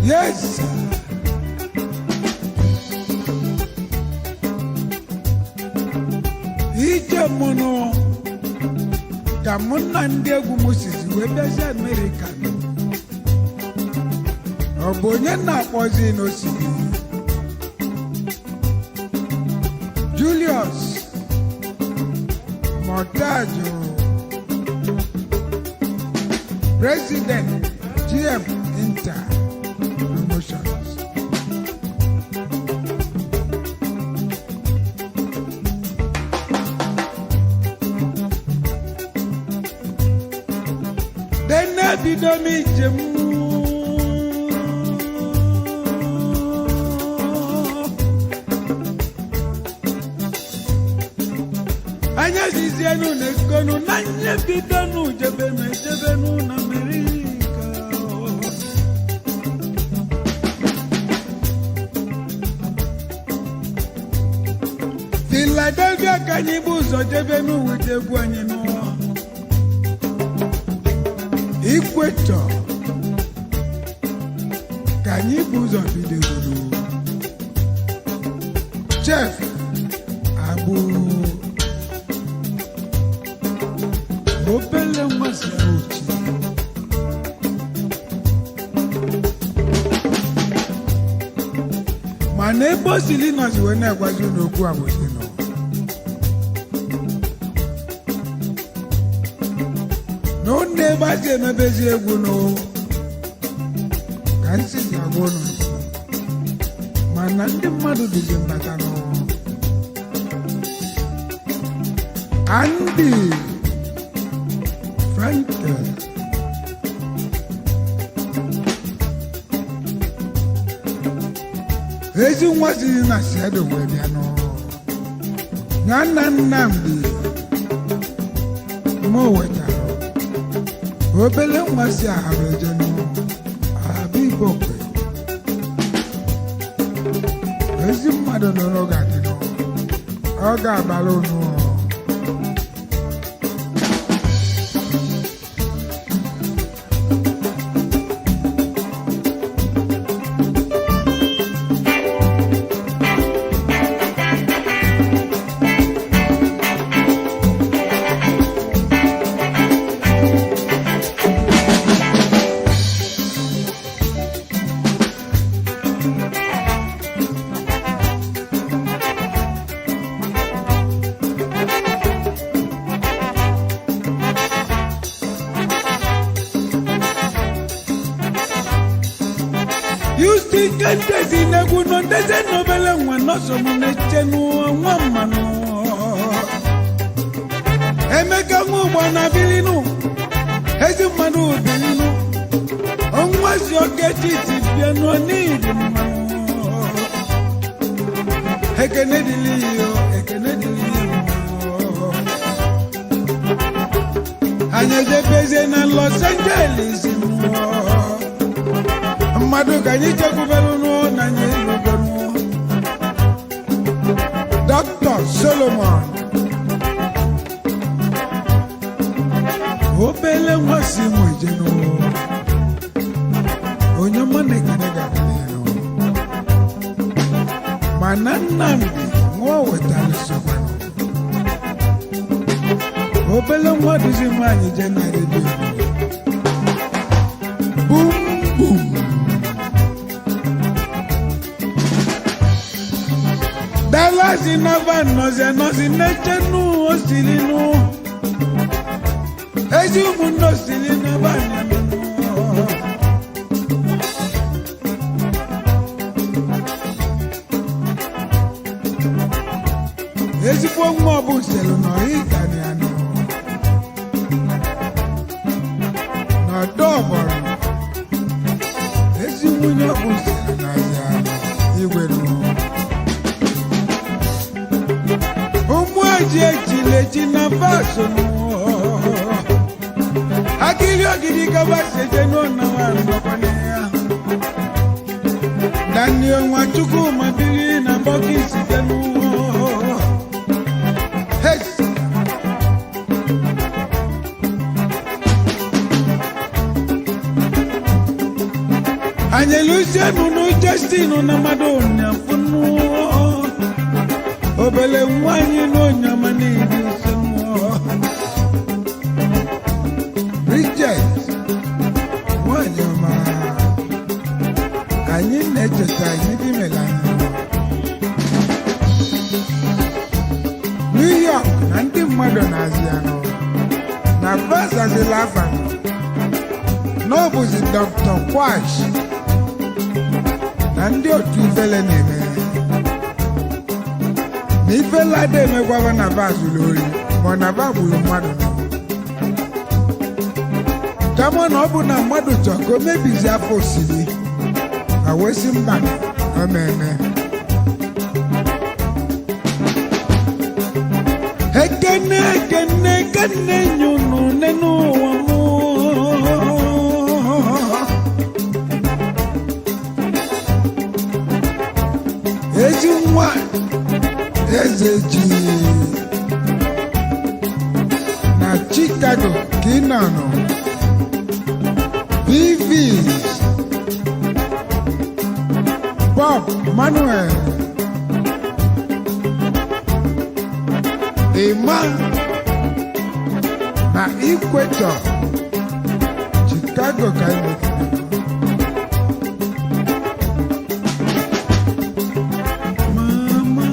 Yes, sir. Ije mụnụ ka mụ na ndị egwu m sizi wee bịazi Amerịka nụ. Ọ bụ onye na-akpọzi n'osimiri Julius Montajo, President GM Inter Promotions. Dene bido m ije m anya zizienu na ekonu na nye bidonu jebenu ejebenu na Amerịka. Philadelphia ka anyị bụ ụzọ jebenu wete egwu anyị n'ụwa Ikwetọ ka anyị bụ ụzọ bidogoro Chef Agbụ obele nwa si ochi mana ebe o sili nọzi wee na-agwazi unu okwu a bụ sị nọ na ụnụ ebe a si emebezi egwu nụ ka nsi si agwa ụnụ, mana ndị mmadụ dịzi mbata nụ. Andy Frankel, ezi nwa siri na siedo wee bịa nụ ya na Nnamdi mụ wetara obele nwa si ahaba eje nụ ahaba Ibokwe. Ezi mmadụ nọ n'oge adị nụ, ọ ga-abara unu. Houston kentezi n'egwu nọ ndeze n'obele nwa nọsọ m na-eche n'nwa mmanụ. Emeka nwa ụgbọ na bilinu, ezi mmanụ bilinu, ọnwa si oke titi bịa nọ n'idi mmanụ. Ekene dịrị ya, ekene dịrị ya. Anyị ejebezie na Los Angeles nụọ mmadụ ka anyị chekwubere nụọ na anyị elugonu Dr. Solomon obele nwa si mụ ejenụ onye ọma na ekene ga-adị n'ihu, mana Nnamdi nwa wetara sokwanụ obele nwa duzi nwaanyị je na redio bum bum. Dalasi nava nọzi anọzi n'echenu osilinu ezi ụmụnne osili nava nyanụ. Ezigbo nwa ọbụ selu nọ ịtani anụ n'ọdọ ọbọrọ ezi nwunye ọbụ selu nọzi anụ igwe nụ. Ụmụ eji echilechi na vaso akiri ogidi gaba seje n'ọnà wa nnọkwana ya. Daniel Nwachukwu ma biri na bọkisi bịanụ. Hey! Anyị eluzienụ n'Justin na mmadụ ụnyafụnụ obele nwanyị n'onyama niile ise mmụọ. Bridget nwanyị ọma, anyị na-echeta anyị dị mere anyị. New York na ndị mmadụ na-azị anụ na bazazila afa na ọ bụzi Dr. Kwash na ndị otu ifele na-eme na ifele ada emekwaba na ba zuru ori ma ọ na ba gburu mmadụ, kama na ọ bụ na mmadụ chọrọ ka o mebizi afọ osiri ma wee sị mba na o meme. Ekene, ekene, ekene nye unu nne n'ụwa mụ. Ezi nwa eze ji na Chicago ka ị nọ nọ VVs Bob Manuel Emma na Equator Chicago ka ị nọ. Mama.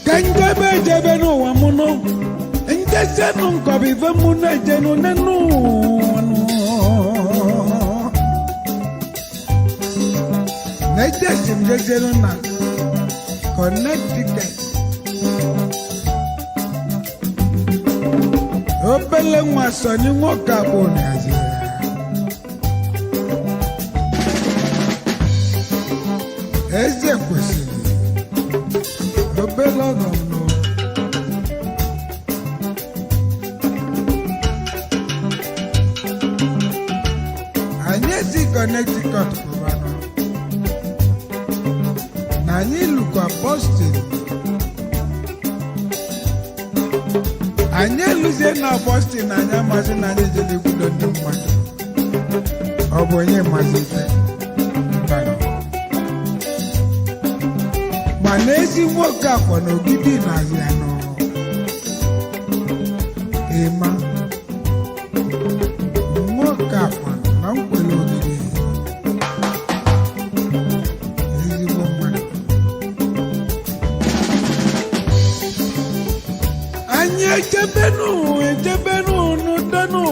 Ka njebe ejebe n'ụwa mụ nụ njesenụ nkọbụ ife mụ na-ejenu n'enu ụwa nụ. Na-ejesi m jezenu na Connecticut. Obele nwa Sọnị nwoke abụ n'azị ya. Eze kwesịrị obele ọgọ m nụ. Anyị esi Connecticut pụbanụ na anyị lukwa Boston. Anyị eluzie na Boston, anyị amasị na anyị jere igwudo ndị mmadụ. Ọ bụ onye mazi ife mbanụ. Mana ezi nwoke akwa na ogidi na-azị anụ ịma nwoke akwa na nkwele ogidi, ezigbo mmadụ. Anyị echebenu echebenu n'udonu.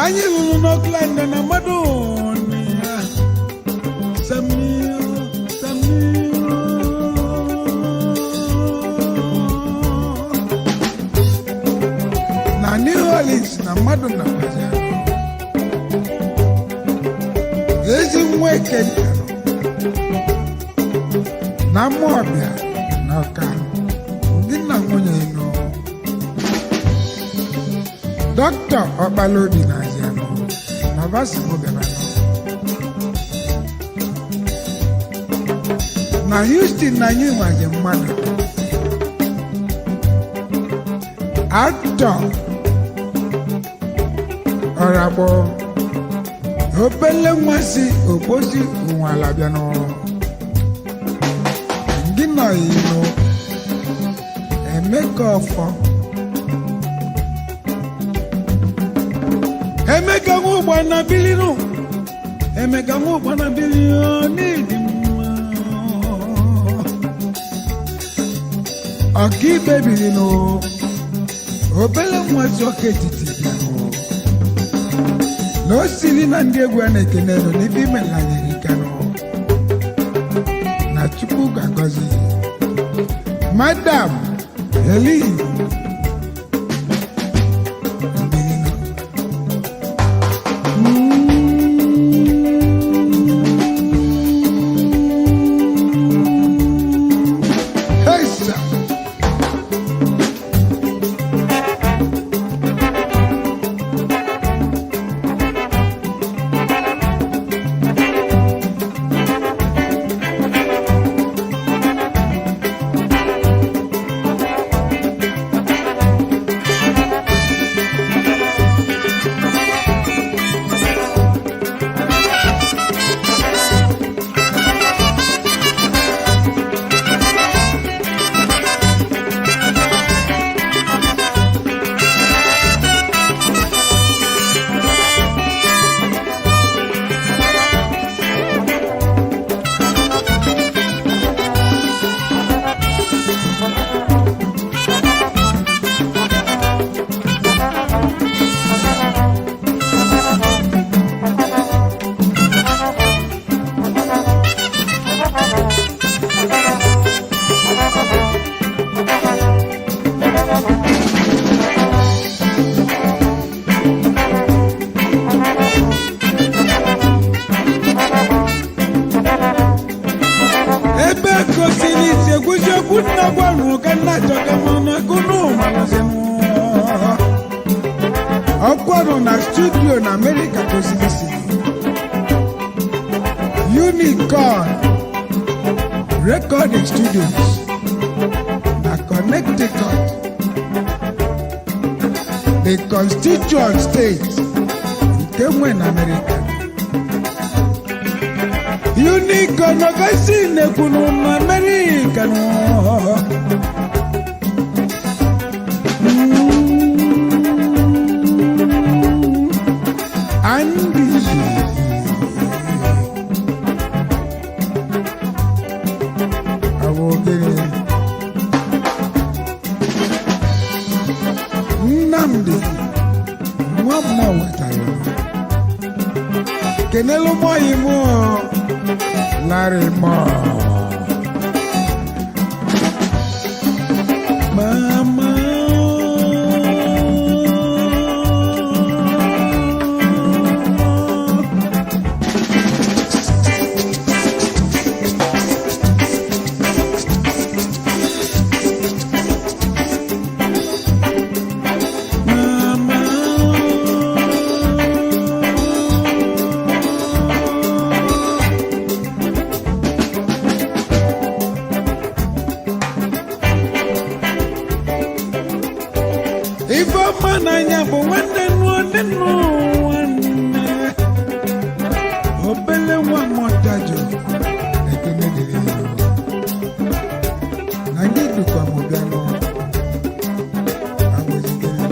Anyị ruru n'Oakland na mmadụ nị ya. Samir, Samir. Na New Orleans na mmadụ nakwazi ahụ. Ezi nwa eke bịara na mmụọbịa na ọka ndị nna nwunye nọ. Dọkịta Ọkpala Obi na Azianụ na Vasimo bịara nọ. Na Houston na anyị nwaje mmadụ atọ ọragbọ obele nwa si okposi ụnwala bịa n'ọrụ ndị nọ ilo Emeka ọfọ Emeka nwa ụgbọ na bilinu. Emeka Nwụkwana bilion n'ịdị mma. Ọkaikpe biri nụ, obele nwa si ọka etiti bịanụ na o siri na ndị egwu a na-ekene nụ n'ife imelanyere ikenụ na Chukwu ga-agọzi Madam Helen Mbirino. Hey, sir. Ebe gosiri isi egwusi okwu nna gwanụ ka nna chọga mana gụnụ malụzinụ ọkwanụ na studio na Amerịka gosiri isi Unicorn Recording Studios na Connecticut, the constituent state nke nwe na Amerịka. Unicorn ọgasị na-ekwunu na Amerịka nụ. Andy Awogere Nnamdi nwa mmụọ wetara kenelu mọyị mụ Larry Moore. Mama. Mama. Ifeọma n'anya bụ nwanne nụọ nne nụ nwanne obele nwa mọtajụ ekene dịrị ya na gị dukwa m bịa nụ agwụzigere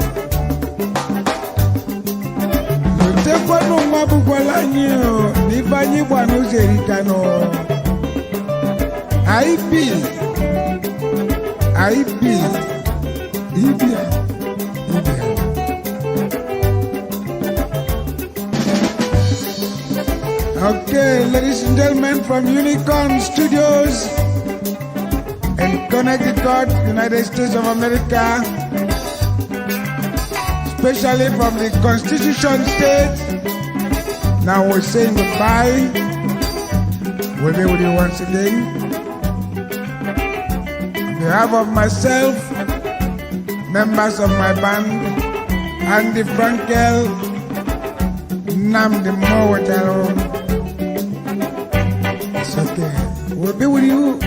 lotekwanụ nwa bụkwala anyị o na ife anyị gba n'ụzọ erikanụ ip ip ibia ibia. Okay, ladies and gentlemen from Unicorn Studios in Connecticut, United States of America, especially from the Constitution State. Now we're saying goodbye. We'll be with you once again. On behalf of myself, members of my band, Andy Frankel, Nnamdi Mowataro. It's okay. We'll be with you